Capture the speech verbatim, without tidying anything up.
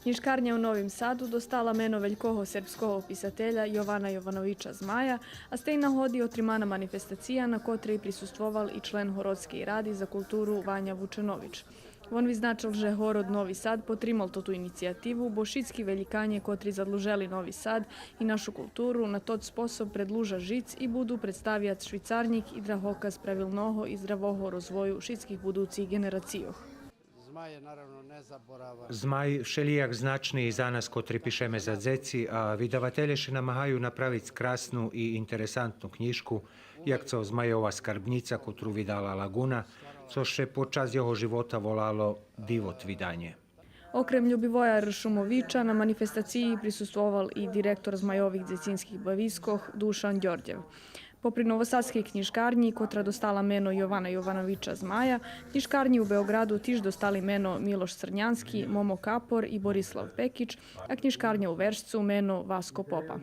Кнїжкарня у Новим Саду достала мено велького сербского писателя Йована Йовановича Змая, а з тей нагоди отримана манифестация, на котрей присуствовал и член Городскей ради за културу Ваня Вученович. Вон визначел же город Нови Сад потримал тоту инициятиву, бо шицки велїканє котри задлужели Нови Сад и нашу културу на тот способ предлужа жиц и буду представяц швицарнїк и драгоказ правилного и здравого розвою шицких будуцих ґенерацийох. Zmaj je naravno nezaboravan. Змай вшелїяк значни и за нас котри пишеме за дзеци, а видавателє ше намагаю направиц красну и интересантну кнїжку, як цо Змайова скарбнїца котру видала Лагуна, цо ше под час його живота волало Дивот виданє. Окрем Любивоя Ршумовича, на манифестациї присуствовал и директор Змайових дзецинских бавискох Душан Дьордєв. Попри Новосадскей кнїжкарнї, котра достала мено Йована Йовановича Змая, кнїжкарнї у Беоґраду тиж достали мено Милош Црнянски, Момо Капор и Борислав Пекич, а кнїжкарня у Вершцу мено Васко Попа.